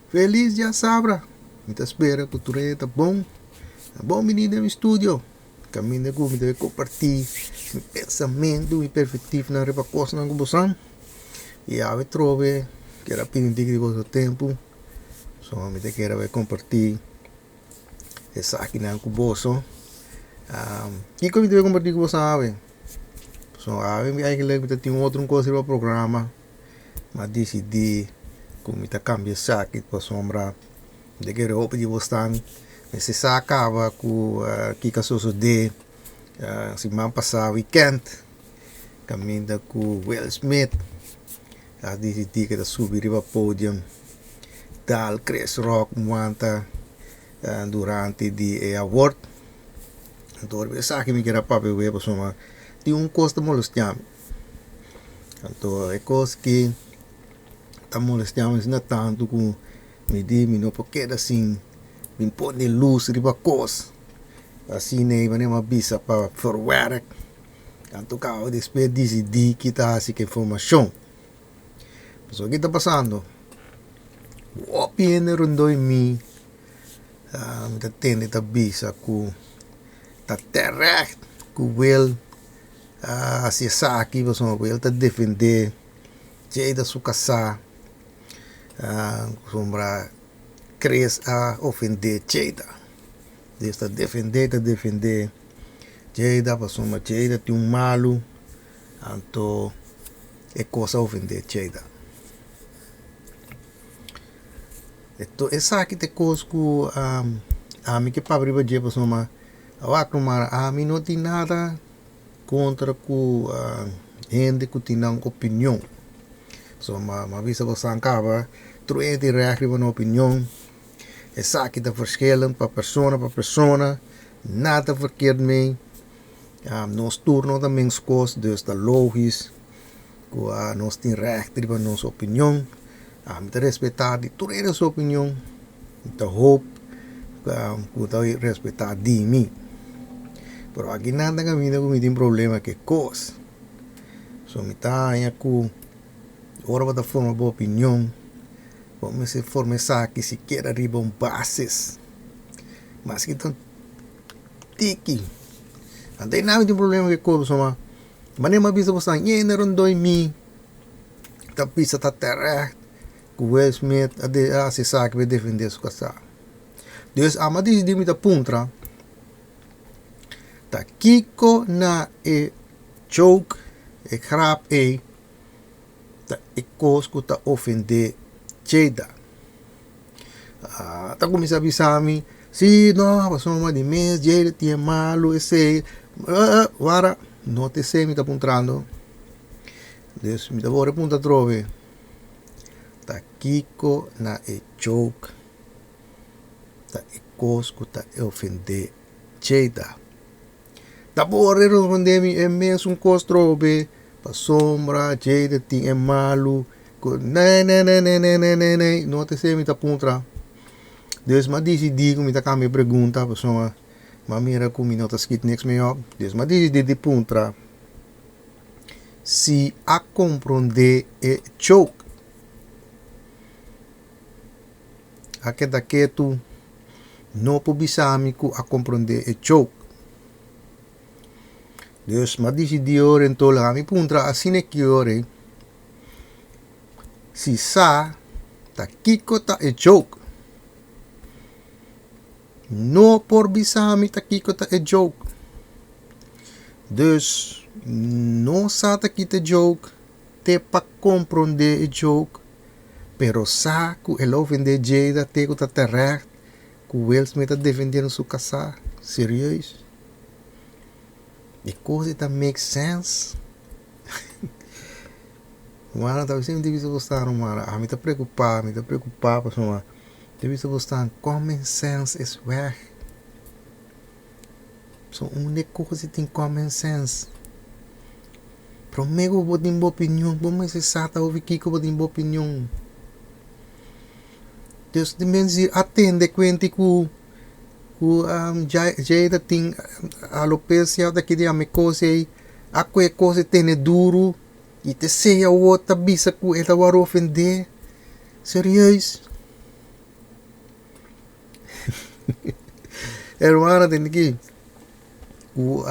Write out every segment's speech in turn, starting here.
Felis djasabra! Mi ta spera ku tur hende ta bon. Bon bini den mi studio. Kaminda ku mi ta kompartí mi pensamentu, mi perspektifnan riba kosnan ku bo sa. I awe trobe kier a pidi un tiki di boso tempu. So mi ta kier a bai kompartí esakinan ku boso. Kiko mi ta bai kompartí ku boso awe? So awe mi eigenlijk mi ta tin otro kos riba programa. Mi a disidí ku mi ta kambia esaki pasobra mi ta kere hopi di bosnan mester sa kaba ku kiko a sosodé siman pasá wikènt kaminda ku Will Smith a disidí ku e ta subi riba podium dal Chris Rock wanta durante di e award. Anto riba esaki mi kier a papia ku e pasobra tin un kos ta molestiá mi. Anto e kos ki ta molestia mi asina tantu ku mi di mi no por keda sin bin pone lus riba kos asina ei manera mi a bisa pa verwerk anto kaba despues disidí ki ta hasi ku e informashon. Pasobra ki ta pasando hopi hende rondó di mi mi ta tende ta bisa ku ta terecht ku Will a hasi esaki pasobra ku el ta defendé Jada su kasá pasobra Chris a ofendé Jada. Dios ta defendé ta defendé Jada pasobra Jada tin un malu anto e kos a ofendé Jada. Esaki ta e kos ku ami ke papia riba dje pasobra awak nomás ami no tin nada. Kontra ku hende ku tin nan opinion. So mi a bisa boso kaba tur hende tin règt riba nan opinion. Esaki ta verschillend pa persona pa persona, nada verkeerd mee. Nos tur no ta mens kos, dus ta logis ku nos tin règt riba nos opinion. Mi ta respetá di tur hende su opinion. Mi ta hoop ku ta respetá di mi. Pero aki nan ta kaminda ku mi tin problema ku e kos. So mi ta haña ku ora bo ta forma bo opinion, bo mester forma esaki sikiera riba un basis. Maske ta tiki. Anto einan mi tin problema ku e kos pasobra manera mi a bisa bo esnan yende rondó di mi ta bisa ta terecht. Ku Will Smith a hasi esaki pa e defendé su kasá. Dus amo a disidí mi ta puntra, ta kiko na e joke, e grap ei ta e kos ku ta ofendé Jada? Ta kuminsá bisa mi, si no, pasobra di mes Jada tin e malu esei, wara, no ta esei mi ta puntrando. Dus mi ta wòrdu puntra atrobe. Ta kiko na e joke ta e kos ku ta ofendé Jada? Ta por e respondé mi e mesun kos trobe pasobra Jada tin e malu ku nenenenenenenene no ta esei mi ta puntra. Dus mi a disidí ku mi ta kambia e pregunta pasobra mi a mira ku mi no ta skit niks mee op. Dus mi a disidí di puntra. Si a komprondé e joke. A keda ketu, no por bisa mi ku a komprondé e joke. Dus m'a disidí ora enton laga mi puntra asina ki ora ei si sa ta kiko ta e joke. No por bisa mi ta kiko ta e joke. Dus no sa ta kita e joke te pa komprondé e joke, pero sa ku el a ofendé Jada te ku ta terecht ku Will Smith ta defendiendo su kasá. Serieus? E kos ei ta make sense? Mara ta bisa mi ta bisa bo sta mara ami ta preocupa mi ta preocupa pasobra mi ta bisa bo sta common sense is weg so unda e cos di tin common sense prome cu bo tin bo opinion bo mester sa ta hopi kico bo tin bo opinion dus di mester atende cuenti cu cu Jada tin alopecia ta kende yama e cos ey a cu e cos e tene duro. I t'esei awor ta bisa ku e ta wòrdu ofendé? Serieus? Hermano, tende ki. Ku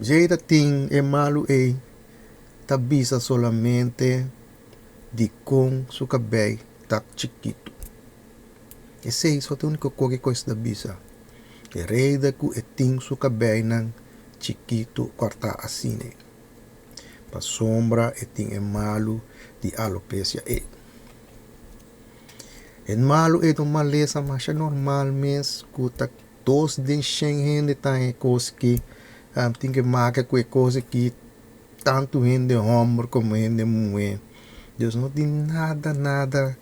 Jada tin e malu ei ta bisa solamente dikon su kabei ta chikitu. Esei so ta e úniko kos ku e ta bisa. E reda ku e tin su kabeinan chikitu kòrtá asina. Pasobra e tin e malu di alopecia ei. E malu ei ta un malesa masha normal mes ku ta dos den shen hende ta e kos ki tin ke maka ku e kos aki tantu hende hòmber komo hende muhé. Dus no tin nada nada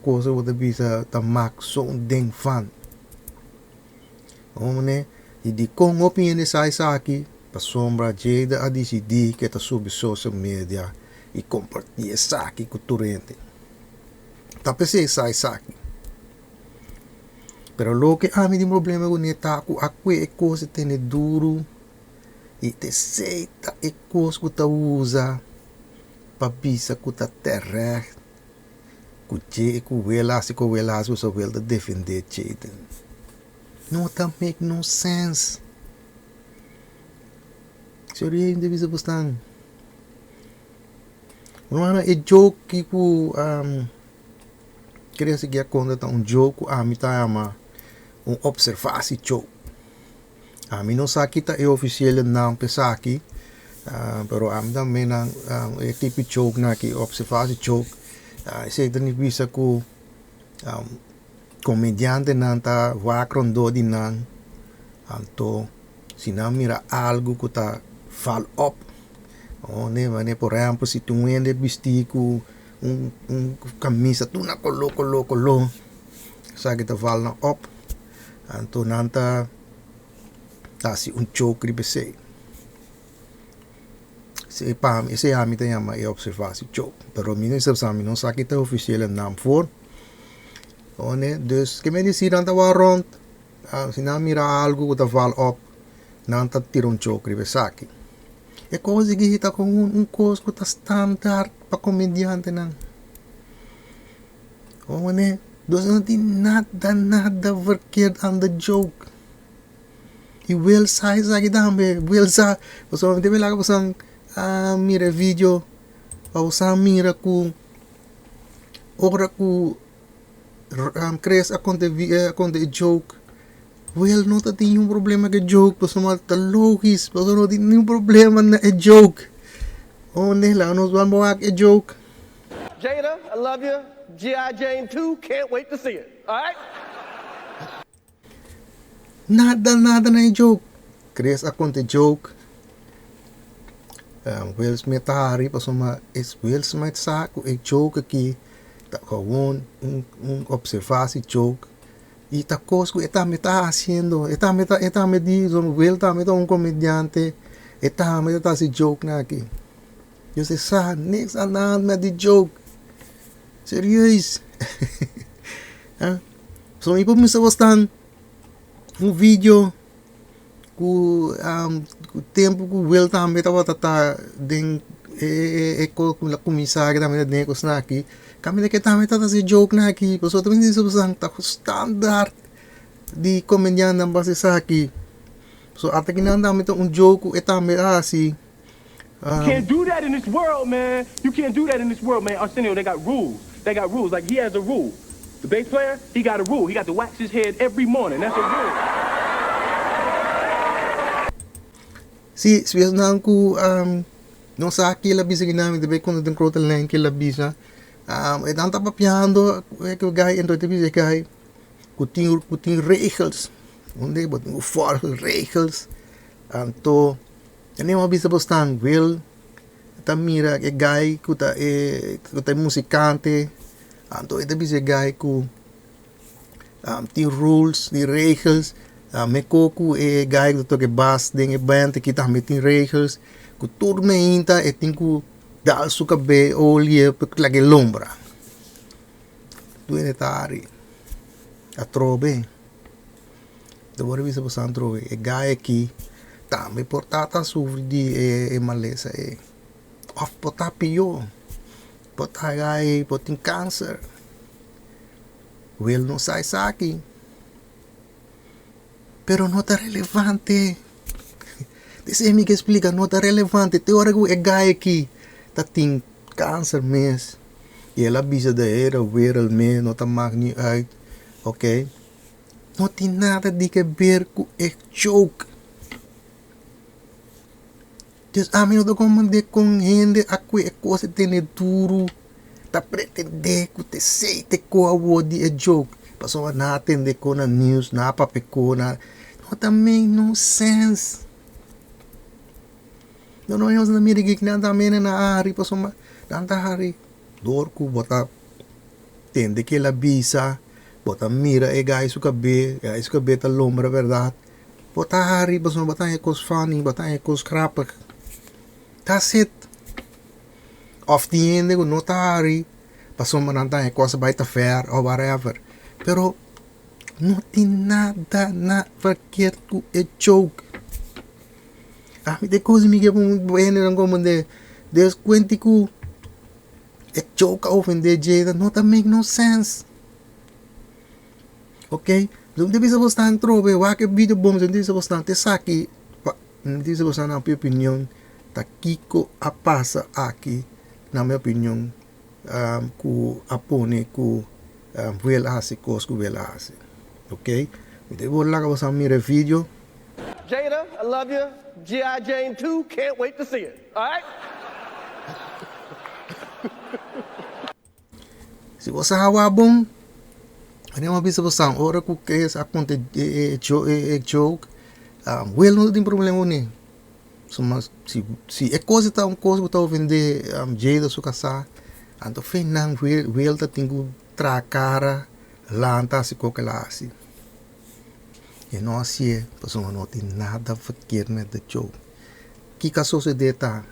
kos ku bo ta bisa ta mak son den van. Hombre, i dikon hopi hende sa esaki? Pasobra Jada a disidí ku e ta subi social media i kompartí esaki ku tur hende. Ta p'esei sa esaki. Pero loke ami tin problema kuné ta ku a kue e kos e tene duru i t'esei ta e kos ku ta usa pa bisa ku ta terecht ku dje ku Will hasi ku Will hasi ku Will ta defendé Jaden. No ta make no sense. Serieus mi ta bisa bosnan. Rumannan e joke ku Chris a konta ta un joke ku ami ta yama un observatie joke. Ami no sa kita e ofisiele naam pa esaki, pero ami ta mira e tipo joke nan aki, observatie joke, esei ta bisa ku komediantenan ta wak rondó di nan, anto si nan mira algu ku ta val op, por ehèmpel si tin un hende bistí ku un kamisa tur na koló koló koló, esaki ta val nan op. Anto nan ta hasi un choke riba esei. Esei pa mi, esei ami ta yama e observatie choke. Pero mi no sa, mi no sa ki ta ofisiel e naam for. One, dus ke men disi nan ta wak rond, si nan mira algu ku ta val op, nan ta tira un choke riba esaki. E kos aki ta komo un kos ku ta standaard pa komediantenan. One, dus no tin nada, nada verkeerd aan de joke. I Will sa esaki tambe. Will sa, pasobra mi ta laga boso mira e video pa boso mira ku ora ku Chris a konta e konta e joke, Will no ta tin niun problema ku e joke pasobra ta logis, pasobra no tin niun problema na e joke. One, laga nos ban wak e joke. Jada, I love you. G.I. Jane 2, can't wait to see it. All right? Nada, nada na e joke. Chris a konta e joke. Will Smith ta hari pasobra Will Smith sa ku e joke aki ta gewoon un un observatie joke i ta kos ku e tambe ta hasiendo. E tambe ta e tambe di Will tambe ta un komediante e tambe ta hasi jokenan aki. Yo se sa niks aan de hand met die joke. Serieus. So mi por mester bosnan un video ku ku tempu ku Will tambe tabata ta den e e e ku la kuminsá tambe den e kosnan aki. Kaminda ke tambe tabata hasi jokenan aki pasobra ta bisa bosnan ta standaard di komediantenan basa esaki. So ata kinan tambe ta un joke ku e tambe a hasi. You can't do that in this world, man. You can't do that in this world, man. Arsenio, they got rules. They got rules. Like he has a rule. The bass player, he got a rule. He got to wax his head every morning. That's a rule. Sí, si esnan ku no sa ki el a bisa kinan, mi ta bay konta den grote lijn ki el a bisa. E nan ta papiando ku e guy, enton e ta bisa e guy ku tin ku tin regels. Unda bo tin ku volg regels. Anto E nem a bisa bosnan Will ta mira e guy ku ta e ku ta e musikante anto e ta bisa e guy ku tin rules tin regels meko ku e guy ku ta toka e bas den e band aki tambe tin regels ku tur meinta e tin ku dal su kabe olie pa laga e lombra tur hende ta hari atrobe. Ta por bisa boso atrobe e guy aki tambe por ta ta sufri di e malesa ei of por ta pio por ta guy por tin cancer Will no sa esaki. Pero no ta relevante. Esei mi ke splika, no ta relevante. Te ora ku e guy aki ta tin kanser mes i el a bisa de hele wereld mes no ta maak ni uit, oké. No tin nada di ke ber ku e joke. Dus ami no ta komprendé kon hende a kue e kos e tene duru ta pretendé ku ta esei ta e ko awor di e joke pasobra nan a tende ko na news nan a papia ko na no ta make no sense no no nos ta mira aki nan ta mene nan a hari pasobra nan ta hari dor ku bo ta tende ke el a bisa bo ta mira e guy su kabe e guy su kabe ta lombra bèrdat. Bo ta hari pasobra bo ta haña kos funny, bo ta haña kos grappig. That's it. Of tin hende ku no ta hari pasobra nan ta haña kos a bai ta ver of whatever. Pero no tin nada na verkeerd ku e joke. Ami ta e kos mi ke pa hendenan komprende. Des kuenti ku e joke a ofende dje no ta make no sense. Ok, lo mi ta bisa bosnan trobe, wak e video bon, mi ta bisa bosnan te esaki, mi ta bisa bosnan na mi opinion ta kiko a pasa aki na mi opinion ku a pone ku Will a hasi kos ku Will a hasi. Ok, mi ta por laga bosnan mira e video. Jada, I love you, GI Jane 2, can't wait to see it, alright? Si bo sa hawa bon, mi a bisa bo san ora ku Chris a konta e joke, Will no tin problema kuné. Si e kos ta un kos ku ta ofendé Jada su kasá, anto feinan Will ta tin ku traha kara lanta hasi kos ku el a hasi. E no hasié pasobra no tin nada verkeerd met de joke. Kiko a sosodé ta,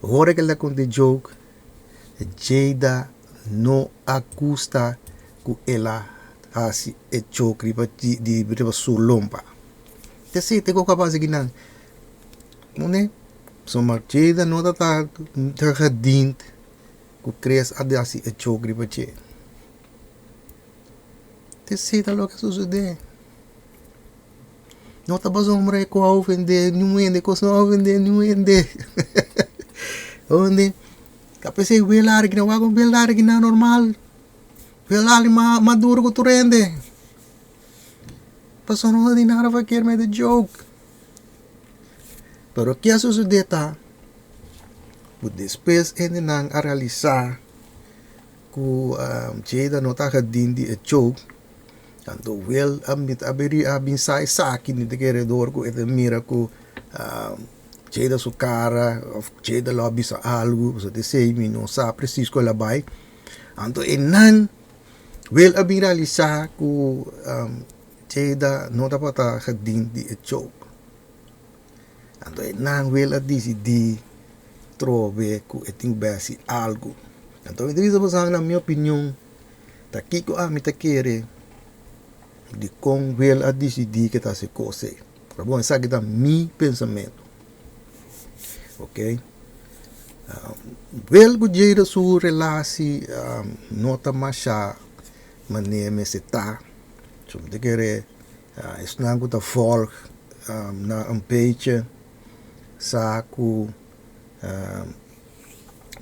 ora ku el a konta e joke, Jada no a gusta ku el a hasi e chok riba di riba su lompa. Te si te koko a pasa kinan. Mune so Jada no ta ta gediend ku Chris a hasi e chok riba dje. Te si ta loke a sosode. No ta pasobra e ku a ofendé niun hende, kos no a ofendé niun hende. Ounde ta p'esei wel ari kina wak un wel ari kina normal, wel ari mas duru ku tur hende. Pasobra no tin nada faker met e joke. Pero ke a sosodé ta ku despues hendenan a realisá ku Jada no ta gediend di e joke. Anto Will a a biri a bin sa esaki mi ta kere dor ku e ta mira ku Jada su kara of Jada lo a bisa algu pasobra ta esei mi no sa presis ku el a bai. Anto einan Will a bin realisa ku Jada no tabata gediend di e joke. Anto einan Will a disidí trobe ku e tin besi algu. Anto mi ta bisa boso na mi opinion. Ta kiko ami ta kere dikon Will a disidí ke ta hasi kos ei? Pero bon, esaki ta mi pensamentu. Ok. Will ku Jada su relasi no ta masha manera mester ta. So mi ta kere esnan ku ta vòlg na un bechi sa ku.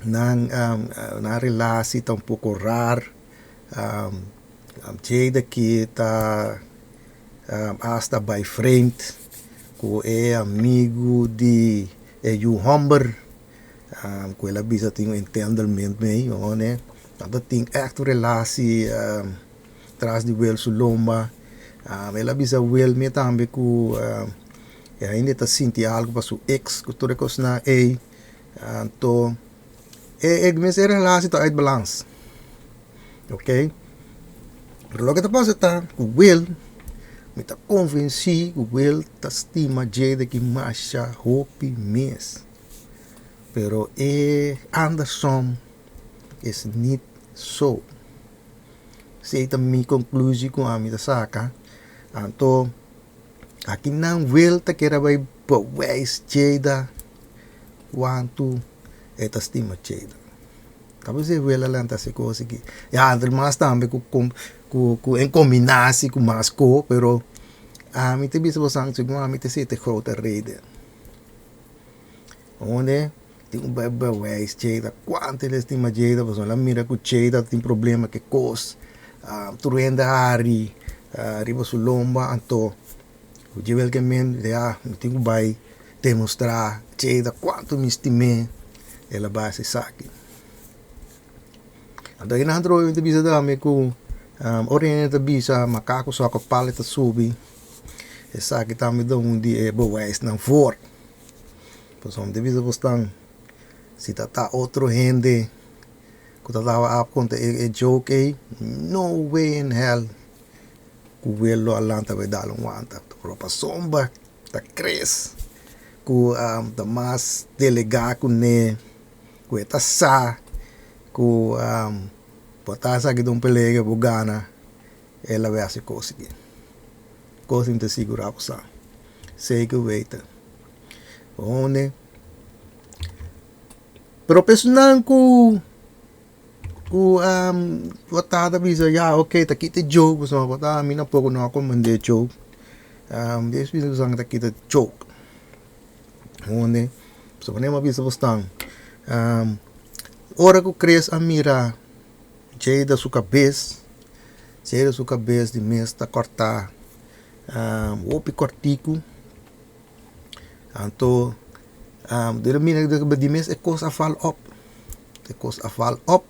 Nan nan relatie ta un poko rar Jada ki ta hasta bai vreemd ku e amigu di e yu homber ku el a bisa tin un entendelment mei nan ta tin ègt un relatie tras di Will su lomba el a bisa Will mi tambe ku e ainda ta sinti algu pa su ex ku tur e kosnan ei. Anto e e mester e relatie ta uit balans. Ok. Pero loke ta pasa ta ku Will, mi ta konvensí ku Will ta stima Jada ki masha hopi mes. Pero e andersom is niet zo. Esei ta mi konklusie ku ami ta saka. Anto akinan Will ta kere bai bewijs Jada. Kuantu e ta stima Jada. Ta por esei Will a lanta hasi kos aki. Ya, entre mas tambe ku ku ku en kombinasi ku mas ko, pero. Ami ta bisa boso segun ami ta esei ta e grote reden. Onde tin un bewijs Jada kuantu el a stima Jada pasobra el a mira ku Jada tin problema ku e kos tur hende a hari riba su lomba anto dje ke men ya mi tin ku bai demostrá Jada kuantu mi stim'é el a bai hasi esaki. Anto e nan trobe mi ta bisa tambe ku ora hende ta bisa makaku sòkò pala ta subi esaki tambe ta un di e bewijsnan for. Pasobra mi ta bisa bosnan si ta ta otro hende ku ta daba ap konta e joke ei no way in hell ku Will lo a lanta bai dal un wanta. Pero pasobra ta Chris ku ta mas delegá kuné ku e ta sa ku bo ta esaki ta un pelea ku bo gana el a bai hasi kos aki. Kos mi ta sigurá bo sa. Zeker weten. Honde. Pero personan ku ku bo tata bisa ya ok ta kita joke pasobra bo ta mi tampoco no a comprende joke. Dios bisa ku ta kita joke. Honde. Pasobra mi a bisa bo stan ora ku Chris a mira Jada su kabes, Jada su kabes di mes ta kòrtá hopi kòrtiku. Anto dor a mira di mes e kos a val òp, e kos a val òp.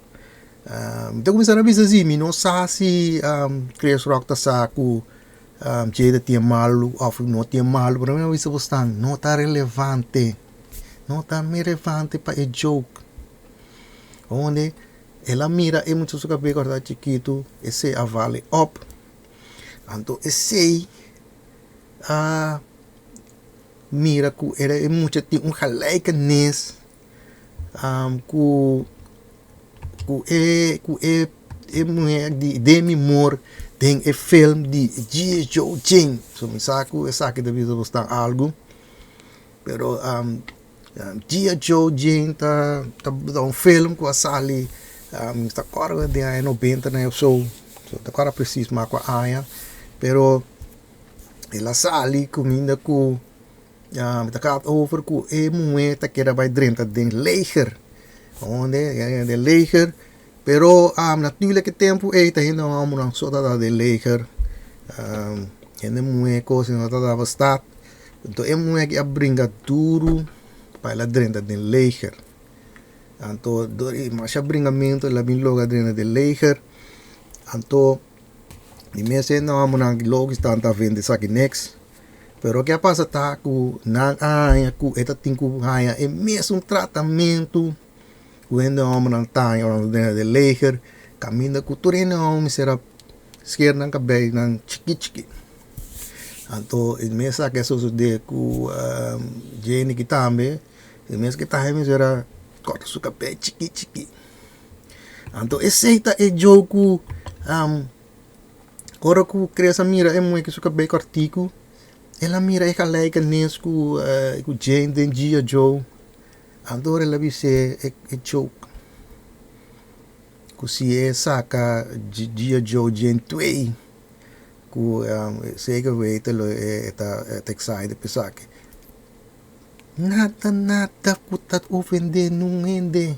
Mi ta kuminsá na bisa si mi no sa si Chris Rock ta sa ku Jada tin e malu òf no tin e malu, pero mi a bisa bosnan no ta relevante, no ta relevante pa e joke. Onde el a mira e mucha su kabes kòrtá chikitu, esei a vale òp. Anto esei a mira ku era e mucha tin un gelijkenis ku ku e ku e e muher di Demi Moore den e film di G.I. Joe Jane. So mi sa ku esaki ta bisa bo stan algu, pero G.I. Joe Jane ta ta un film ku a sali mi ta kòrda den aña nobentanan òf so, no ta kòrda presis mas kua aña, pero el a sali kuminda ku mi ta kaba over ku e muhé ta keda bai drenta den leger, onde den leger, pero natuurlijk e tempu ei ta hende hòmbernan so ta tabata den leger, hende muhé kos no ta tabata sta. Anto e muhé aki a bringa duru pa el a drenta den leger. Anto dor di masha bringamentu el a bin logra drenta den leger. Anto di mes e nòmbernan logi stan ta vende esaki niks. Pero ke a pasa ta ku nan a haña ku e ta tin ku haña e mesun tratamentu ku hende hòmbernan ta haña ora nan ta drenta den leger. Kaminda ku tur hende hòmber mester a sker nan kabeinan chiki chiki. Anto e mes aki a sosode ku Jenny ki tambe, e mes ki ta hemi era kòrta su kabei chiki chiki. Anto esei ta e joke ku ora ku Chris a mira e muhé ku su kabei kòrtiku, el a mira e gelijkenis ku Jane den G.I. Joe, anto ora el a bis'é e joke ku si e saka G.I. Joe Jane twee. Ku zeker weten lo e ta excited pa esaki. Nada nada ku ta ofende nun hende.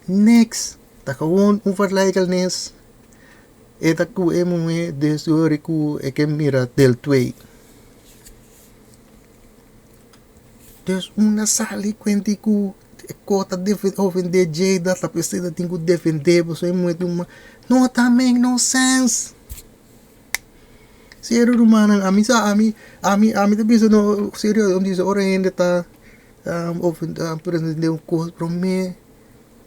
Niks. Ta gewoon un vergelijkenis. E ta ku e muhé desde ora ku e ke mira del twee. Dus un a sali kuenti ku e ko ta ofende Jada ta p'esei ta tin ku defende pasobra e muhé tin un no ta make no sense. Serio rumannan ami sa ami ami ami ta bisa no serio mi bisa ora hende ta pretende un kos prome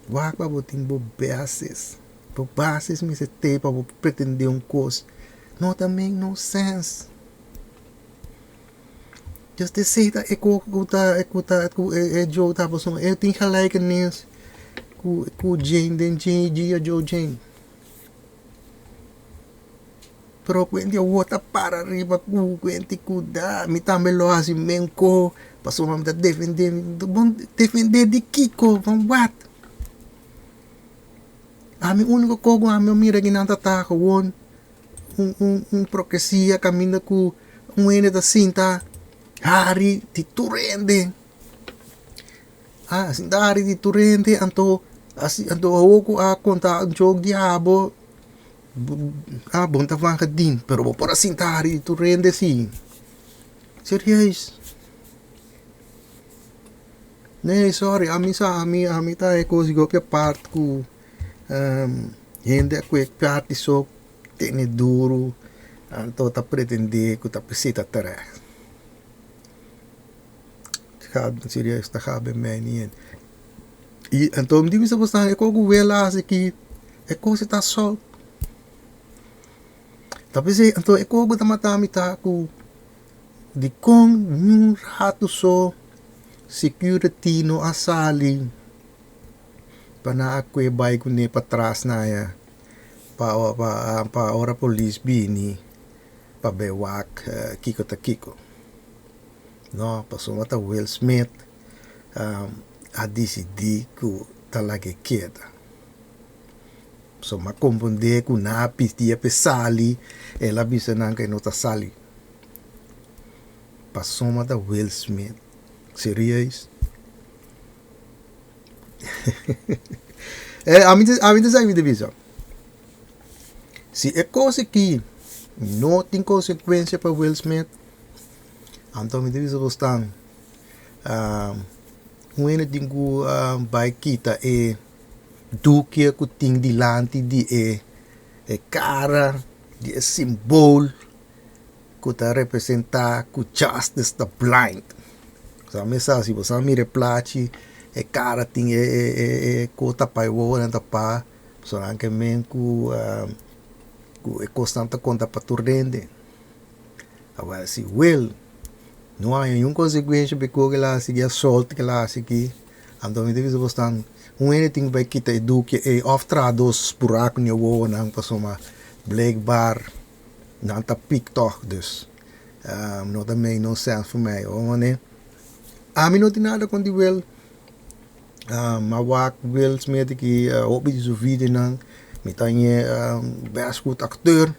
wak pa bo tin bo basis bo basis mester tei pa bo pretende un kos no ta make no sense. Dios te seta e ku ku ta ku ta ku e Joe ta pasobra e tin gelijkenis ku ku Jane den Jane G.I. Joe Jane. Pero ku hende awor ta para riba ku ku hende ku da mi tambe lo hasi menko pasobra mi ta defende bon defende di kiko van wat? Ami uniko kos ku ami a mira kinan ta ta gewoon un un un prokesia kaminda ku. Un hende ta sinta hari di tur hende. Ah, sinta hari di tur hende anto asi anto awor ku a konta un joke di abo ah bo no ta van gedien pero bo por a sinta hari di tur hende si. Serieus. Nee sorry ami sa ami ami ta e kos di hopi apart ku hende a kue parti so tene duru anto ta pretende ku ta pesita terecht. Serieus ta gabe mij niet in. I anto mi di bisa bo e kos ku Will a hasi aki e kos ta sout. Ta p'esei anto e kos ku ta mata mi ta ku dikon niun ratu so security no a sali pa nan a kue bai kuné patras na aya pa pa ora polis bini pa bai wak kiko ta kiko. No, pasobra ta Will Smith a disidí ku ta lag'é keda. So m'a komprondé ku nan a pidié p'e sali, el a bisa nan ku e no ta sali. Pasobra ta Will Smith. Serieus? Ami ta ami ta sa mi ta bisa. Si e kos aki no tin konsekuensia pa Will Smith, anto mi ta bisa bo stan un hende tin ku bai kita e dukia ku tin dilanti di e e kara di e simbol ku ta representá ku justice ta blind. Sa mi sa si bo sa mira e plachi e kara tin e e e e kos tapa e wowonan tapa pasobra nan ke men ku ku e kosnan ta konta pa tur hende. Awor si Will no haña niun konsekuensha pa e kos ku el a hasi aki, e asòlt ku el a hasi aki, anto mi ta bisa bo stan un hende tin ku bai kita e duki ei òf traha dos buraku den e wowonan pasobra blijkbaar nan ta pik tòg dus no ta make no sense for mi hoor mane. Ami no tin nada kontra di Will mi a wak Will Smith aki hopi di su videonan mi ta hañ'e best good acteur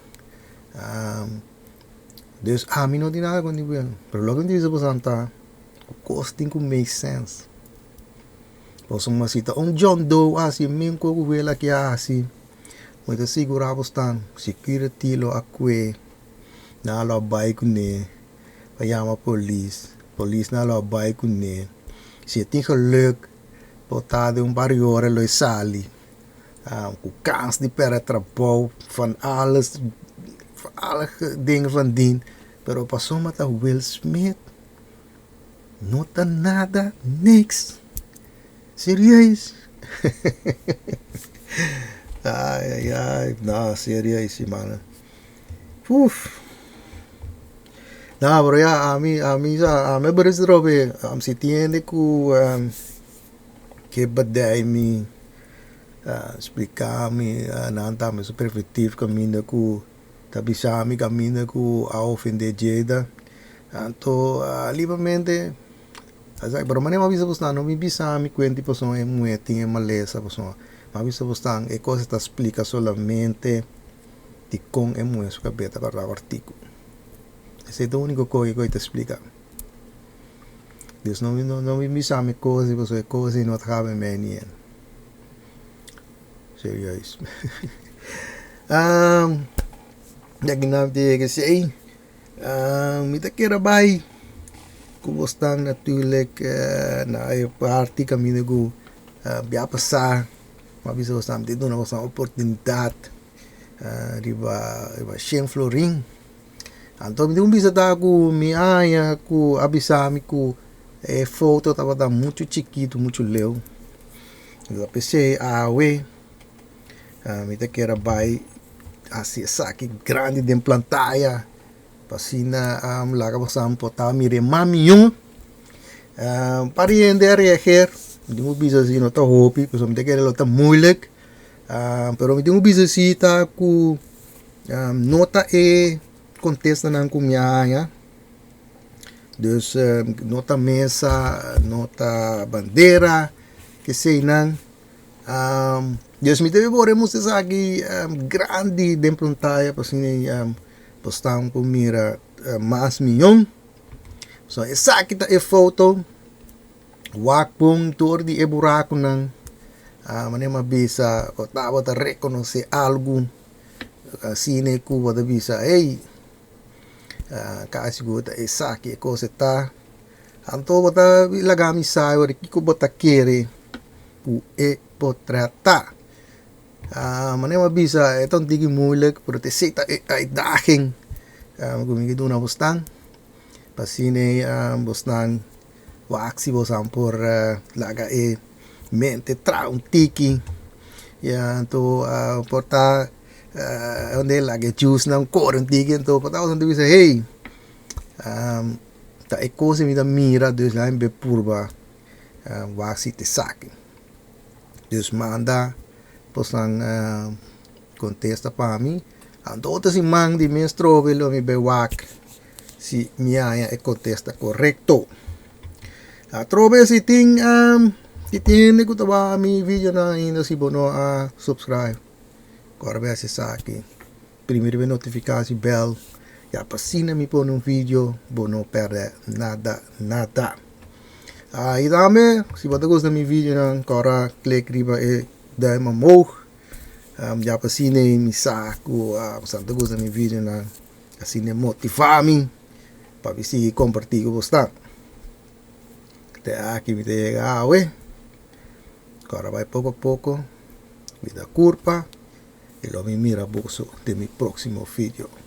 dus ami no tin nada kontra di Will pero loke mi ta bisa boso ta ku kos tin ku make sense pasobra si ta un John Doe hasi e mes kos ku Will aki a hasi. Mi ta sigurá bo stan security lo a kue nan lo a bai kuné pa yama polis, polisnan lo a bai kuné si e tin geluk por ta den un par di ora lo e sali ku kans di pèrdè trabou van alles van alle dingen van dien pero pasobra ta Will Smith no ta nada niks. Serieus? Ai ai ai, no, serieus si man. Uf. No, pero ya, ami, ami sa, ami a bira estrobe, am si tin hende ku ke badai mi, splika mi, nan tambe su perspectief kaminda ku ta bisa mi kaminda ku a ofende Jada. Anto, libremente. Esaki, pero manera mi a bisa bosnan, no mi bisa mi kuenti pasobra e muhé tin e malesa pasobra mi a bisa bosnan e kos ta splika solamente dikon e muhé su kabes ta kòrta kòrtiku. Esei ta úniko kos ku e ta splika. Dus no no mi bisa mi kos pasobra e kos ei no ta kabe mei ni yen. Serieus. Djaki nan ta yega esei. Mi ta kere bai ku bosnan natuurlijk na e parti kaminda ku bia pasá mi a bisa bosnan mi ta duna bosnan oportunidat riba riba shen florin anto mi tin ku bisa ta ku mi haña ku a bisa mi ku e foto tabata muchu chikitu muchu leu p'esei awe. Mi ta kere bai hasi esaki grandi den plantaya pa asina laga boso por ta mira e mas mion. Un par di hende a reageer, mi tin ku bisa si no ta hopi pasobra mi ta kere lo ta moeilijk, pero mi tin ku bisa si ta ku no ta e kontestanan ku mi a haña, dus no ta mesa, no ta bandera, keseinan. Dios mi debe por hemos esaki grandi den plantaya pa asina bosnan por mira. mas mion. So esaki ta e foto. Wak bon dor di e burakunan. Manera mi a bisa bo tabata rekonosé algu asina ku bo ta bisa hey kasi ku ta esaki e kos e ta. Anto bo ta laga mi sa ora kiko bo ta kere ku e potrèt ta. Manera mi a bisa e ta un tiki moeilijk pero ta esei ta e uitdaging ku mi ke duna bosnan pa asina bosnan wak si bosan por laga e mente traha un tiki ya anto por ta donde laga e juicenan kore un tiki anto por ta bosan ta bisa hey ta e kos mi ta mira dus laga mi purba wak si ta esaki. Dus manda bosnan kontesta pa mi. Anto otro siman di mes trobe lo mi bai wak si mi haña e kontesta korekto. Atrobe si tin si tin hende ku ta wak mi videonan ainda si bo no a subscribe kòrda bai hasi esaki. Primi riba e notifikasi bèl ya pa asina mi pone un video bo no pèrdè nada nada. I tambe si bo ta gusta mi videonan kòrda klik riba e duim omhoog ya pa asina mi sa ku bo ta gusta mi videonan asina e motivá mi pa mi sigui kompartí ku bosnan. Te aki mi ta yega awe kòrda bai poko a poko mi ta kurpa. Y lo mi mira boso den mi proximo video.